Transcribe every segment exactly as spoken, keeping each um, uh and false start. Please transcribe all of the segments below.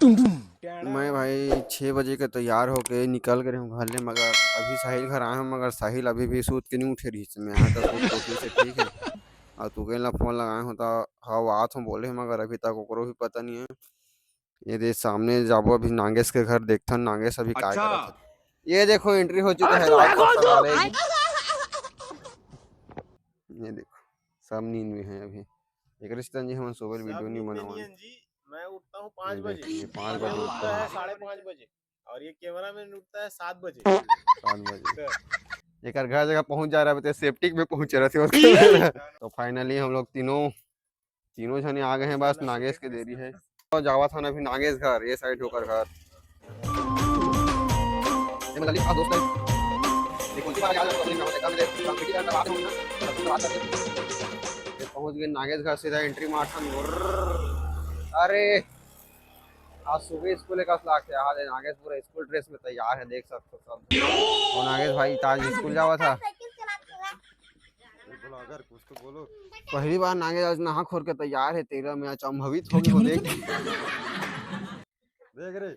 मैं भाई छः बजे के तैयार होके निकल गए हूँ घर ले, मगर अभी साहिल घर आए हूँ, मगर साहिल अभी भी सूत के नहीं उठे रहिस। मैं यहाँ तक कुछ कोशिश से ठीक है, और तुकेन ला फोन लगाए हूँ तो हाँ आत हूँ बोले, मगर अभी तक ओकरो भी पता नहीं है। ये दे सामने जाबो अभी नागेश के घर, देखथन नागेश अभी काय अच्छा। करत हे। ये देखो एंट्री हो चुका है रात का सवा एक। ये देखो सब नींद में है अभी। एक रिश्ता जी हम सोबर वीडियो नहीं बनावा। जी, मैं उठता हूँ पाँच बजे। पाँच बजे उठता है, साढ़े पाँच बजे, और ये कैमरा मैन उठता है सात बजे। सात बजे। एकर घर जगह पहुंच जा रहा है, सेप्टिक में पहुंच रहा था। तो फाइनली हम लोग तीनों तीनों जने आ गए हैं, बस नागेश के देरी है। तो जावा था ना अभी नागेश घर, ये साइड होकर घर। ये मतलब, आ, दोस्त है। ये कौन सी बात है? आज हम लोग अपने घर से काम दे, काम खिड़की का बात होगी ना, तब तो बात करते हैं। ये पहुंच गए नागेश घर, सीधा एंट्री मारथन। अरे, आज सुबह स्कूल का क्लास है, आज नागेश पूरा स्कूल ड्रेस में तैयार है, देख सकते हो सब। और नागेश भाई तो आज स्कूल जावा था। बोलो, अगर कुछ तो बोलो। पहली बार नागेश आज नहा खोर के तैयार है, तेरा मैं अचंभवित हो गया देख। देख रे।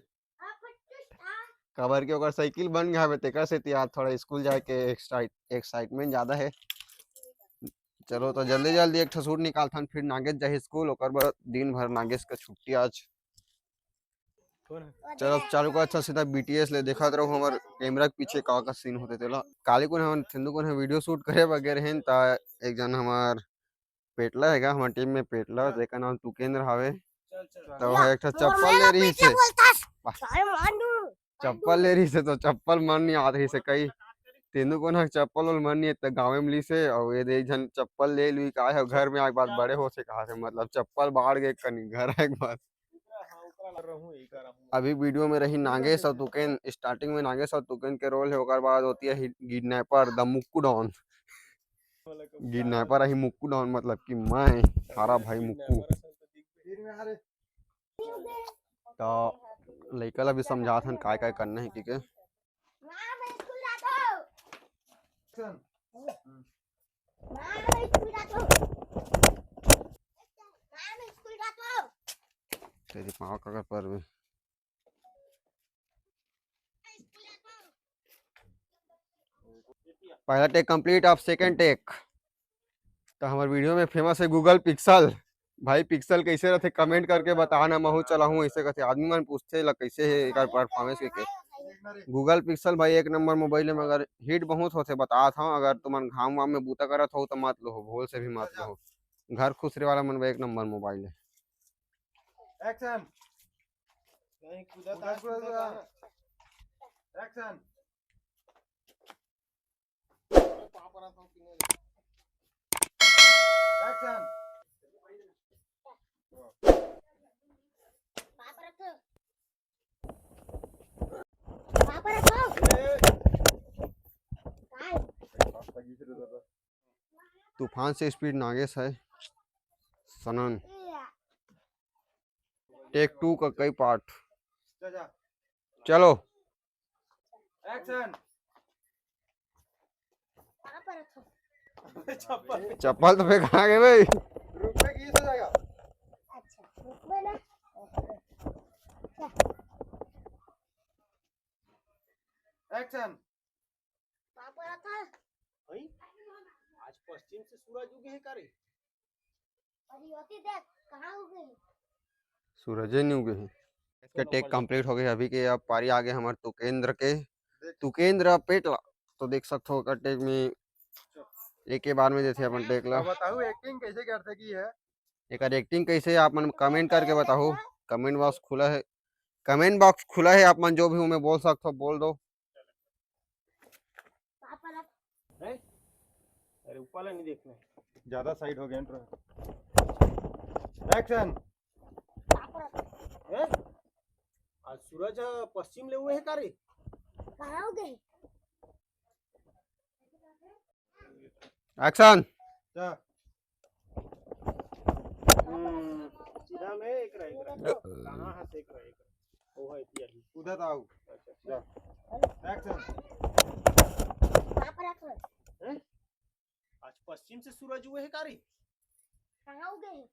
काबर के ओकर साइकिल बन गया है, तेकर से आज थोड़ा स्कूल जाए के एक्साइट-, एक्साइटमेंट ज्यादा है। चलो तो जल्दी जल्दी एक ठो सूट निकालथन, फिर नागेश जाही स्कूल, ओकर बाद दिन भर नागेश का छुट्टी आज। चलो चालू कर, अच्छा सीधा बीटीएस ले देखत रहो, हमर कैमरा के पीछे का का सीन होते तेला। काली कोन हमन सिंधु कोन वीडियो शूट करे वगैरह हैं, ता एक जन हमार पेटला हैगा, हमर टीम में पेटला, जेकर नाम तुकेंद्र हावे। तो वह एक ठो चप्पल ले रही से, चप्पल ले रही से तो चप्पल मन नहीं आत रही से कई। तेनू कोन ह चप्पल उल मन नहीं त गाँव में ली से, और ये एक झन चप्पल ले लुई का है, घर में आके बाद बड़े हो से कहा से, मतलब चप्पल बाढ़ गए कनी घर आके बाद। अभी वीडियो में रही नागेश और तुकेन, स्टार्टिंग में नागेश और तुकेन के रोल है, ओकर बाद होती है kidnapper the Mukku don. Kidnapper रही मुक्कू डॉन, मतलब कि मैं थारा भाई मुक्कू। तो लइका ला भी समझात हन काय काय करना है, ठीक है। तेरी माँ का कर पर भी। पहला टेक कंप्लीट, अब सेकंड टेक। तो हमारे वीडियो में फेमस है गूगल पिक्सल। भाई पिक्सल कैसे रहते कमेंट करके बताना, महू चलाहूँ ऐसे कहते आदमी मन पूछते ला कैसे है एक परफॉर्मेंस के। गूगल पिक्सल भाई एक नंबर मोबाइल है, मगर हीट बहुत होते बता था। अगर तुमन घाम वाम में बूता करत हो तो मत लो, भूल से भी मत लो। घर खुसरे वाला मन एक नंबर मोबाइल है। एक्शन। एक्शन। एक्शन। तूफान से स्पीड नागेश है सनन। टेक टू का कई पार्ट। चलो। एक्शन। चप्पल तो फेंका गए भाई। रुक में की हो जाएगा। अच्छा, रुक में ना। एक्शन। पापा था। भाई, आज पश्चिम से सूरज उगे है का रे? अरे, होती देख, कहाँ उगे है? सूरज ही नहीं उगे है। इसका टेक कंप्लीट हो गया अभी के, अब पारी आगे हमारे तुकेंद्र के। तुकेंद्र पेटला, तो देख सकते हो का टेक में एक के बार में देते अपन टेक ला। बताओ एक्टिंग कैसे करते की है? एकर एक्टिंग कैसे है, आप मन कमेंट करके बताओ। कमेंट बॉक्स खुला है, कमेंट बॉक्स खुला है, आप मन जो भी हमें बोल सकते हो, बोल दो। हैं? अरे, ऊपर वाला नहीं देखना है। ज्यादा साइड हो गया। एक्शन। हैं? आज सूरज पश्चिम ले हुए है का रे? कहाँ हो गए? एक्शन। जा। हम्म, सीधा में एक रहा, एक रहा। कहाँ है से एक रहा, एक रहा। वो है, इतिया ही। उधर आओ। अच्छा। जा। एक्शन। हैं? आज पश्चिम से सूरज उगे है का रे? कहाँ उगे है?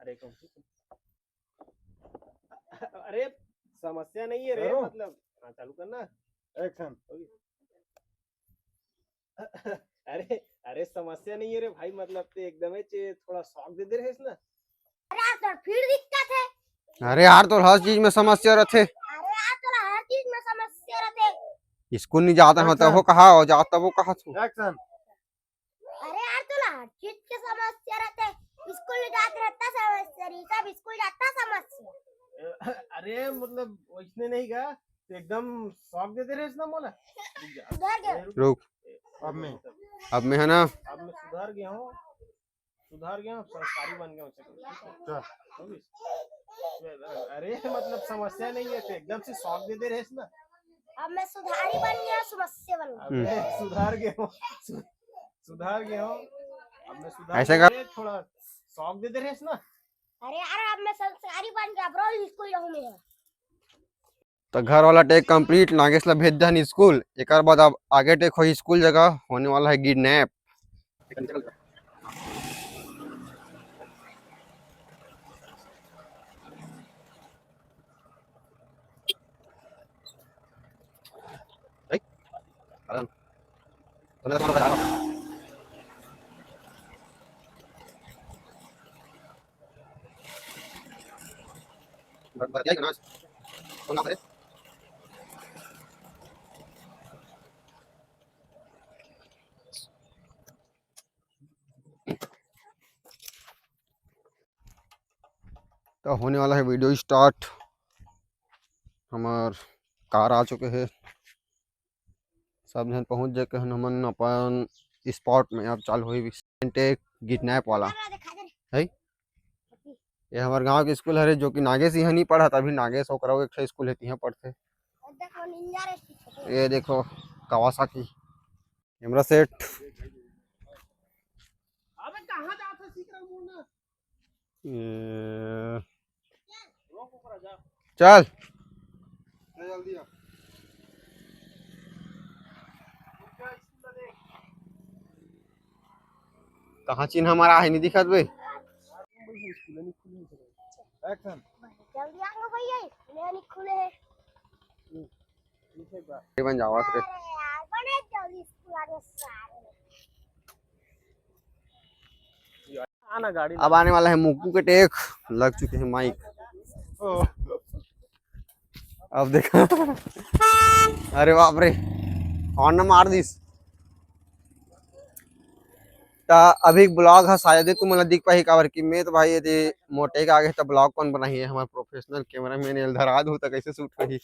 अरे, कौन सी? अरे, समस्या नहीं है रे, करो। मतलब, हाँ, चालू करना। Action। अरे, अरे, समस्या नहीं है रे भाई, मतलब, ते एकदम से थोड़ा shock दे दे रहे ना। अरे यार, तोर फिर दिक्कत है। अरे यार, तोर हर चीज में समस्या रथे। अरे यार, तोर हर चीज में समस्या रथे। स्कूल नहीं जाता हो, अच्छा। तब वो कहा हो, जाता वो कहा तू। Action। अरे यार, तोला हर चीज के समस्या रथे। स्कूल नहीं जात रहता समस्या नहीं, सब स्कूल जाता समस्या। अरे, मतलब, वैसने नहीं गा, तो एकदम shock दे दे रहे ना मोला। सुधर गया। रुक। अब मैं। अब मैं है ना। अब मैं सुधर गया हूँ, सुधर गया हूँ, संस्कारी बन गया हूँ। अच्छा। अरे, मतलब, समस्या नहीं है, तो एकदम से shock दे दे रहे ना। अब मैं सुधारी बन गया, समस्या बन गया। अब हम्म। मैं सुधार गया हूँ, सु-, सुधार गया हूँ। अब मैं सुधार ऐसे गया, का? अरे, थोड़ा shock दे दे रहे ना। अरे यार, अब मैं संस्कारी बन गया, अब रोज स्कूल जाऊँ मैं। तो घर वाला take complete, नागेश ला भेज दहन स्कूल। एकर बाद अब आगे take होही स्कूल जगह, होने वाला है kidnap। तो होने वाला है video start। हमार कार आ चुके हैं, सब झन पहुंच जाके हन हमन अपन spot में। अब चालू होही take kidnap वाला है। ये हमार गांव के स्कूल हरे, जो कि नागेश इहाँ नहीं पढ़त, अभी नागेश ओकरा एक ठो स्कूल है, तिहाँ पढ़थे। ये देखो, कावासाकी, कैमरा सेट। अबे, कहाँ जात है, सीख रहा हूँ ना। ये चल। कहाँ चिन्ह हमारा है, नहीं दिखत बे। Action। जल्दी आ लो भैया, स्कूल नहीं खुले हैं। बन जावा से। अरे यार, बड़े जल्दी स्कूल आ गए सारे। आना गाड़ी अब आने वाला है मुक्कू के take, लग चुके हैं माइक। अब देखा, अरे बाप रे, horn मार दिस। ता अभी vlog हा शायद तुमन ला दिख पाही, काबर कि मैं तो भाई यदि मोटे के आगे तो vlog कौन बनाही है, हमारे professional cameraman एल धरा दू तो कैसे shoot होही।